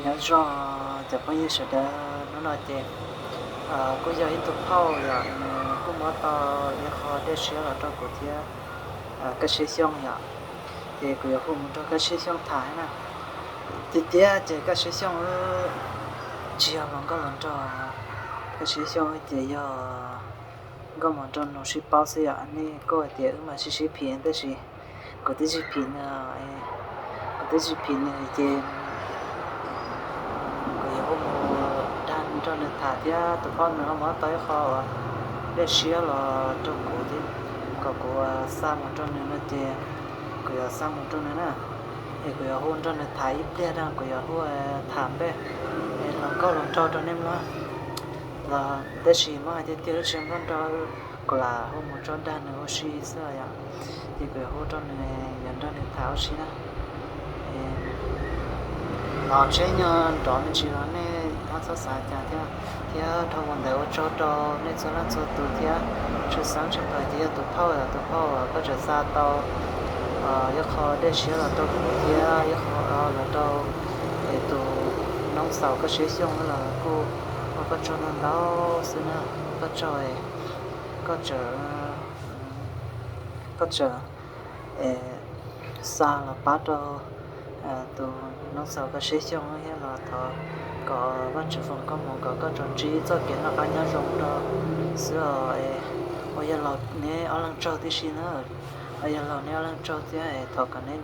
Nyob zoo cov phooj ywg sawv daws, hnub no ces kuj yog ib tug phauj yom, nws kuj muab tau ib qho dej siab los rau kuv thiab Kaj Siab Xyooj yom. Ces kuv yuav hu mus nrog Kaj Siab Xyooj tham na. Tiag tiag ces Kaj Siab Xyooj wb tsis yog hluas nkauj hluas nraug, Kaj Siab Xyooj wb ces yog nkauj hluas nraug nus sib paub xwb yom. Nej kuj hais tias wb mas sib sib phim tab sis kuv twb tsis phim nws, kuv twb tsis phim nws ces kuv yuav hu mus dag nrog nws tham thiab. Tus phauj nws ho muab tau ib qho uas dej siab los rau kuv thiab, kom kuv xa mus rau nws no ces kuv yuav xa mus rau nws na. Es kuv yuav hu nrog nws tham ib pliag, kuv yuav hu tham npe hluas nkauj hluas nraug rau nej mloog los, tab sis muab hais tiag tiag wb tsis nkauj nraug, kuv lam hu mus tso dag nws ua si xwb yom. Ces kuv yuav hu rau nws, yuav nrog nws tham ua si na. Los tsheb nyuag nrov me ntsis los nej txhob xav cas thiab, thiab dhau mus ntawd ua tsaug rau nej txhua leej txhua tus thiab. Tshwj xeeb tshaj plaws ces yog tus phauj, tus phauj uas koj tseem xa tau ib qho dej siab los rau kuv thiab ib qho los rau tus noob xaus Kaj Siab Xyooj los kuj ua koj tsaug ntau ntau xwb na. Koj tsaug, koj tsaug, koj tsaug xa los pab rau tus noob xaus Kaj Siab Xyooj thiab los thov kom Vajtswv foom koob hmoov kom koj tsuas ntsib txoj kev noj qab nyob zoo rau xwb os. Ua yawg laus neb ob leeg tsaug tib si na. Ua yawg laus neb ob leeg tsaug thiab, thov kom neb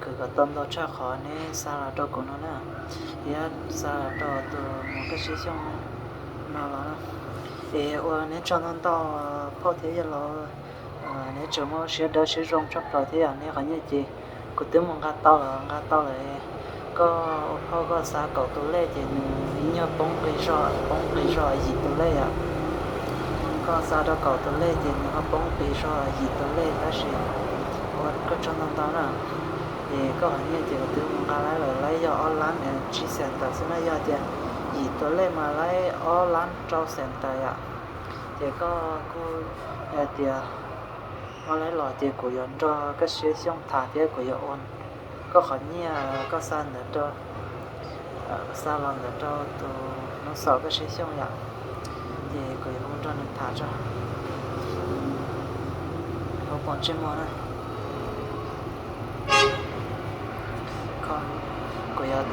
khwv kom tau ntau tshaj qhov neb xa los rau kuv no na, thiab xa los rau tus muam Kaj Siab Xyooj no los. Es ua neb tsaug ntau ntau phauj thiab yawg laus, neb tseem muaj siab dawb siab zoo tshaj plaws thiab yom. Neb qhov nyiaj ces kuv twb mus nqa tau lawm, nqa tau lawm. Koj ua phauj koj xa kaum tus lej ces nws ib nyuag poob qis zog, poob qis zog yim tus lej yom. Koj xa rau kaum tus lej ces nws ho poob qis zog yim tus lej tab sis ua koj tsaug ntau ntau na. Es koj qhov nyiaj ces kuv twb mus nqa laib lawm, laib yog ob lab tsib xees tawm xwb na, yog tias yim tus lej mas laib ob lab rau xees tawm yom. Ces koj kuj hais tias muab laib los ces kuv yuav nrog Kaj Siab Xyooj tham thiab kuv yuav ua koj qhov nyiaj koj xa ntawd rau, xa los ntawd rau tus noob xaus Kaj Siab Xyooj yom. Ces kuv yuav hu nrog nws tham tso, hu pom ntsej muag na. Kuv yuav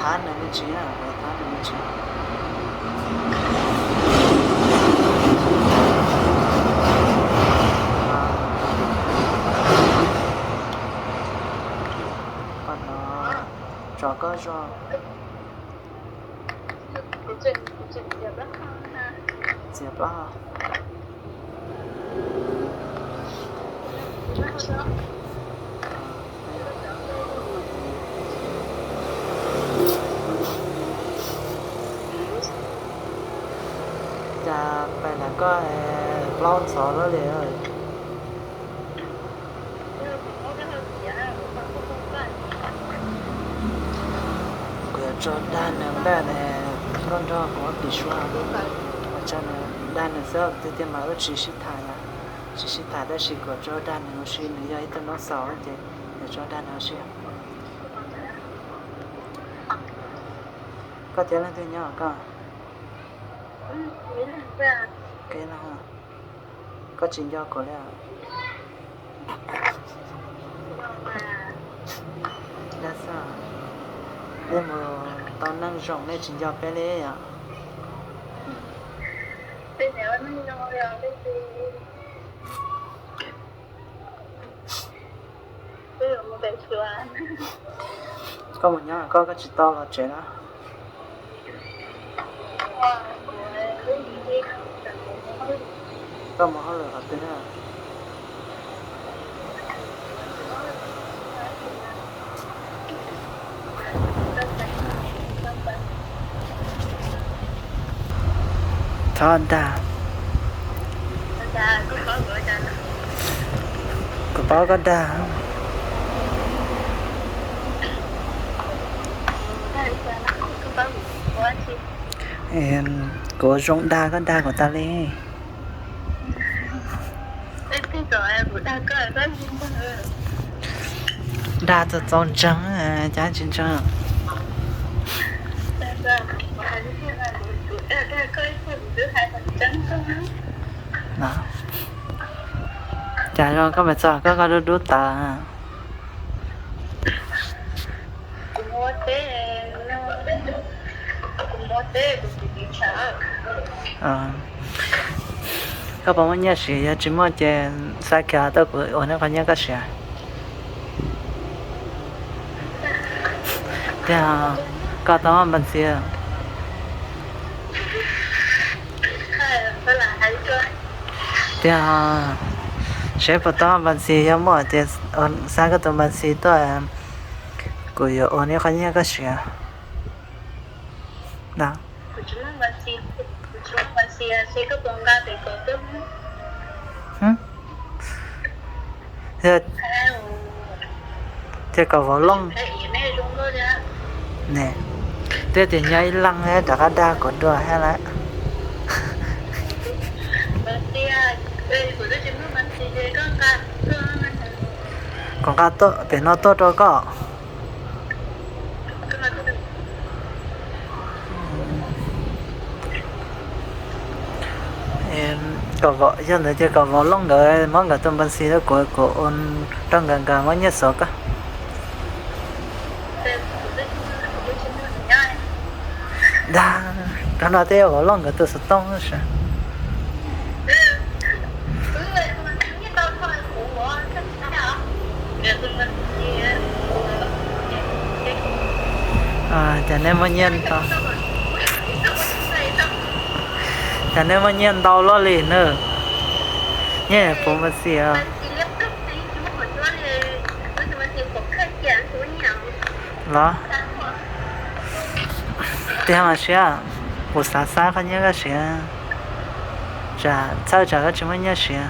thab nws me ntsis na, kuv yuav thab nws me ntsis. Qhov no tso koj zog. Txiav plaub hau. Cas pais lam koj plaub ntxhov lawm li. Kuv yuav tso dag nws npaj ne, koj nrog kuv ua pim suab, ua tso dag nws xwb, tiag tiag mas wb tsis sib tham, tsis sib tham tab sis kuv yuav tso dag nws ua si, nws yog ib tug noob xaus ces yuav tso dag nws ua si. Koj thiab leej twg nyob koj? Koj tsis nco kuv li? Dab xwb, nej mus tau neej zoo nej tsis nco peb li yom? Koj mus nyob koj, koj tsis tau los tsev na. Koj mus hauj lwm qhov twg na? Txhob dag. Kuv paub koj dag. Kuv ua zoo dag koj dag kuv tas li. Dag txaus txaus ntseeg, cas tsis ntseeg. Cas zoo koj me txog koj koj dub dub tas. Koj puas muaj nyiaj siv? Yog tsis muaj ces xa kiag tuaj kuv ua neb qhov nyiaj koj siv. Tiag, koj tau npa ntxi? Tiag, seb puas tau npa ntxi, yog muaj ces xa koj tus npa ntxi tuaj, kuv yuav ua neb qhov nyiaj koj siv. Tiag, kom vauv looj. Ne, twb tias nyob ib leeg rov qab dag kuv dua thiab lawm. Kuv nqa pem no tuaj rau koj. Yog ntawd ces kom vauv looj nkawd muab nkawd tus npa ntxi rau kuv, kuv ua rau nkawd, nkawd muab nyiaj xa koj. Dag, rau no twb yog vauv looj nkawd tus xov tooj xwb. Cas nej muaj nyiaj ntau, cas nej muaj nyiaj ntau luaj li na. Nyiaj puv npa ntxi los? Tiag mas siab, kuv xav xa qhov nyiaj koj siv, tsam txhawj tsam koj tsis muaj nyiaj siv.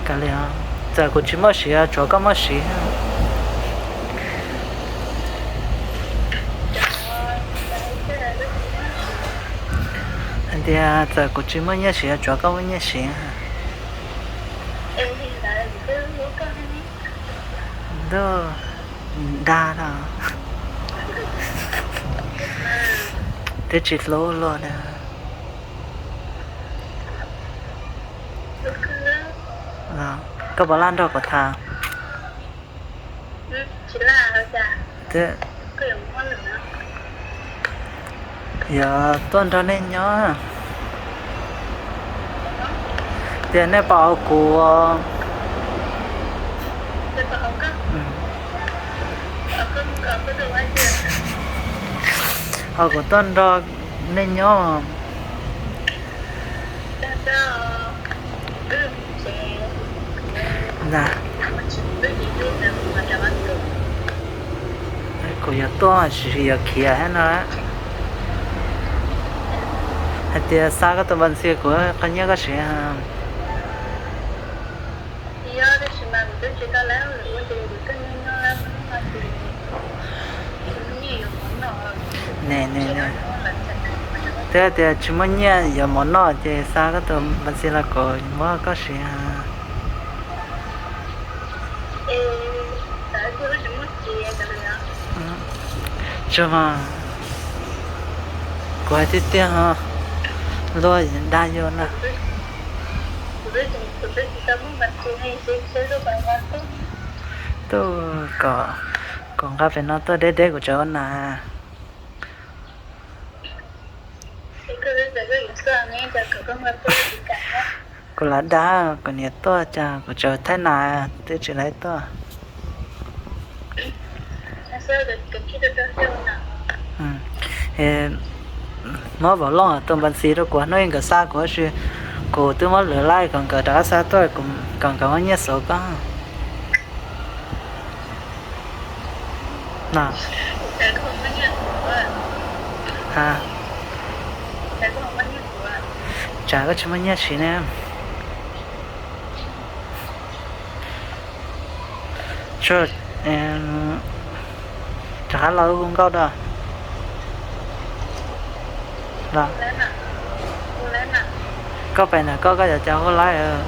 Kav liam, txawm kuv tsis muaj siv tsuav koj muaj siv. Hais tias txawm kuv tsis muaj nyiaj siv tsuav koj muaj nyiaj siv. Ntuj, dag no, twb tsis hlub luaj na. Koj puas laj nrog kuv tham? Yog tuaj nrog nej nyob, tias nej pom kuv, ho kuv tuaj nrog nej nyob. Kuv yuav tuaj tsis yuav khiav thiab no. Hais tias xa koj tus npa ntxi kuv qhov nyiaj koj siv. Ne, ne, ne, twb tias tsis muaj nyiaj yuav mov noj ces xa koj tus npa ntxi los kuv muab koj siv. Tsuag mas, kuv hais tiag tiag, luag dag yus na. Tuaj kom, kom nqa pem no tuaj deb deb kuv tseem ua nas. Kuv lam dag, kuv niam tuaj cas kuv tseem thaij nas twb tsis laib tuaj. Muab vauv looj tus npa ntxi rau kuv, hnub ib nkawd xa kuv tab sis kuv twb muab lwv laij kom nkawd rov qab xa tuaj, kom nkawd muab nyiaj xauv koj. Tsam koj tsis muaj nyiaj siv ne. Rov qab los hu nkauj da. Koj pem ntawm koj, koj yuav cas hu laib.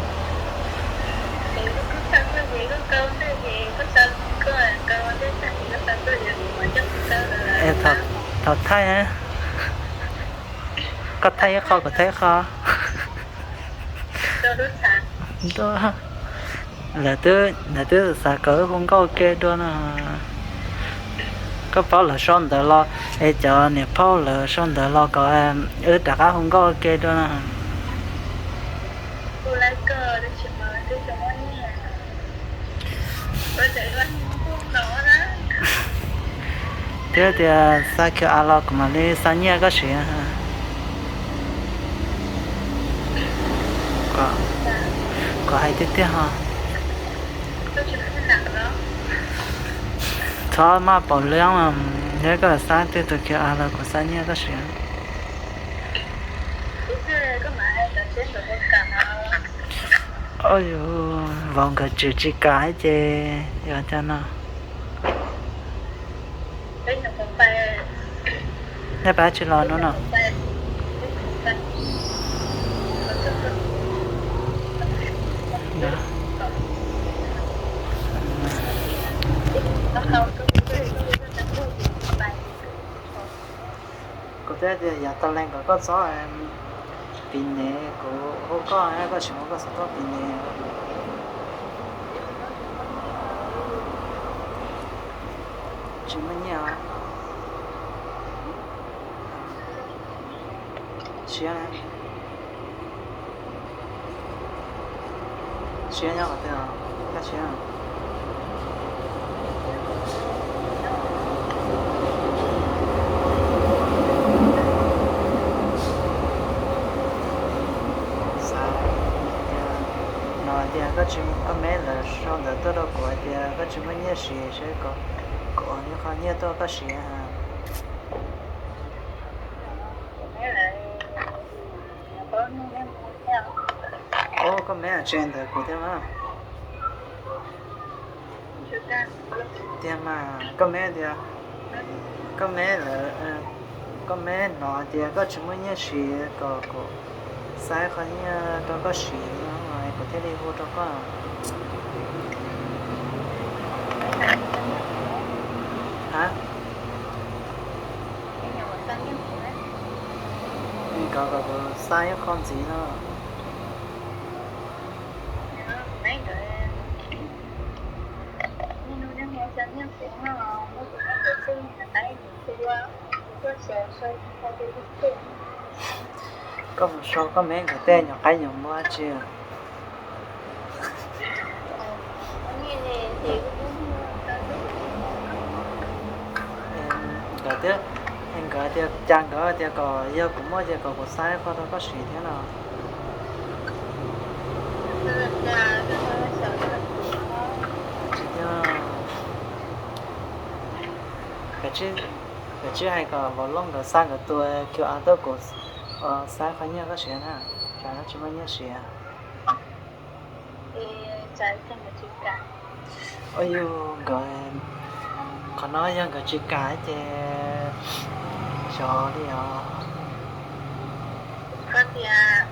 Thaum thaij, koj thaij ib qho kuv thaij ib qho. Lawv twb, lawv twb xav kom wb hu nkauj ua ke dua no. Koj paub lawv sau ntawv los, es cov niam phauj lawv sau ntawv los kom wb rov qab hu nkauj ua ke dua no. Twb tias xa Q R los kuv mam li xa nyiaj koj siv. Kom hais tiag tiag ho. Txhob maj paus lwb, yog koj xa twg tus Q R los kuv xa nyiaj koj siv. Yus, vauv nkawd tseem tsis kam ces yog cov no. Nej pab tsis los no no. Kuv thiaj tias yav tas li nkawd koj txhob piv nev, kuv hu koj, koj tsis hu koj xav tuaj piv nev. Tsis muaj nyiaj. Siab, siab nyob qhov twg, koj siab. Xav tias, no tias koj tsis, koj me lawv sau ntawv tuaj rau kuv hais tias koj tsis muaj nyiaj siv, seb kuv ua ib qho nyiaj tuaj koj siv. Ub, koj me tsev ntawd kuv thiab mas. Tiag mas, koj me tias, koj me lawv, koj me hnov tias koj tsis muaj nyiaj siv kom kuv xa qhov nyiaj rau koj siv no, kuv thiaj li hu rau koj. Ha? Nkawd kom kuv xa ib qho ntxiv no. Koj mus sau koj me nkawd tej nyuam qaib nyuam npua tsi. Nkawd tias, nkawd tias cas nkawd tias kom yog kuv muaj ces kom kuv xa ib qho rau koj siv thiab no. Tsis yog, kawd tsis hais kom Vaum Looj nkawd xa nkawd tus Q R tuaj kuv xa qhov nyiaj koj siv na, tsam no tsis muaj nyiaj siv. Ua yus nkawd, qhov no yog nkawd tsis kam ces xyov li os. Cov nyob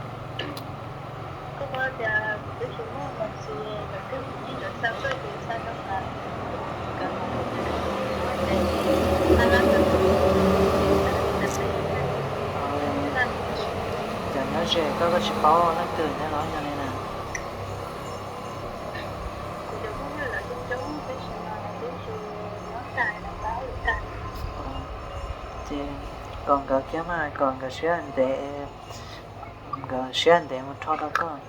ze koj, koj tsis paub leej twg thiab los yog li na. Ces kom nkawd kiag mas, kom nkawd siab ntev, nkawd siab ntev mus rho rau koj.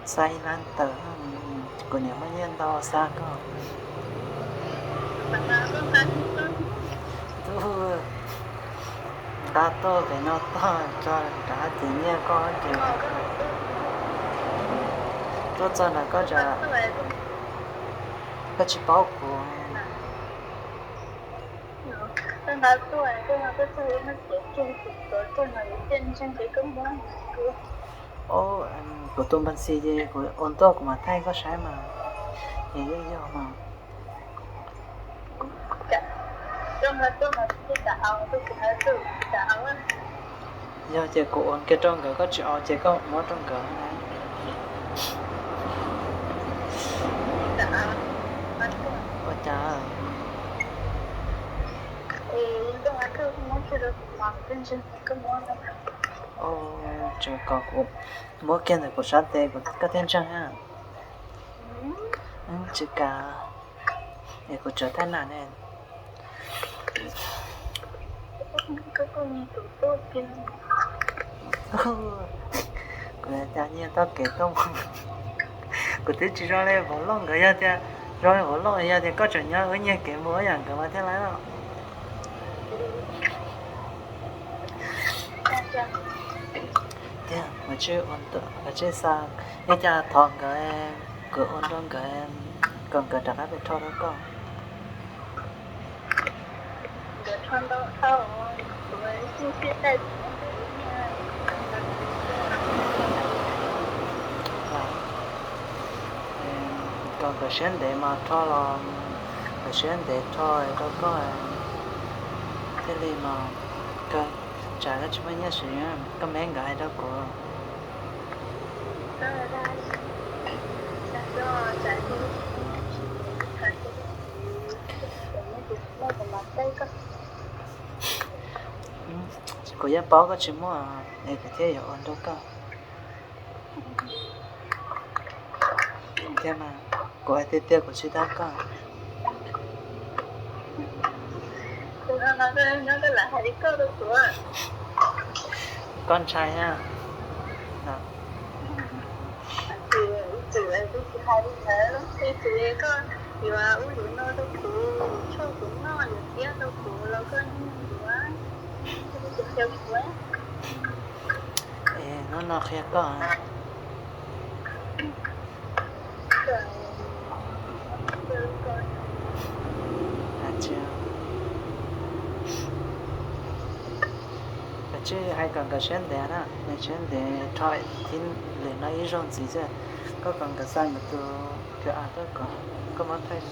Xa ib lab tawm, kuv niam muaj nyiaj ntau xa koj. Nqa tuaj pem no tog tso, rov qab ces nyiaj koj ces tuaj txog ntawm koj, koj tsis paub kuv. Kuv tus npa xi ces kuv ua ntuaj kuv mam thaij koj saib mas, es yeej yog mas. Yog ces kuv ua kiag rau nkawd, koj tsis au ces koj muab rau nkawd. Cas? Tsis kom kuv muab kiag ntawm kuv sab tes koj thiaj ntseeg na. Tsis kam, es kuv tsav thaj nam ne. Kuv cas nyiag tau kev tuaj mus. Kuv twb tsis zoo li vauv loj nkawd, yog tias zoo li vauv loj yog tias koj tseem nyob wb nyiag kev mus ib yam nkawd mas thiaj li. Tiag, kav tsij xa ib co thov nkawd, kuv ua rau nkawd kom nkawd rov qab pem rho rau koj. Kom nkawd siab ntev mas rho los, nkawd siab ntev rho rau koj thiaj li mas kawg. Tsam koj tsis muaj nyiaj siv, koj me nkawd hais rau kuv. Kuv yeej paub koj tsis muaj es kuv thiaj yuav ua rau koj. Tiag mas, kuv hais tiag tiag kuv tsis dag koj. Koj ntshai na. Es hnub no qhia koj. Kav tsij hais kom nkawd siab ntev na, nkawd siab ntev rho tib lwm no ib zaug ntxiv xwb. Koj kom nkawd xa nkawd tus QR code kom koj muab thaij.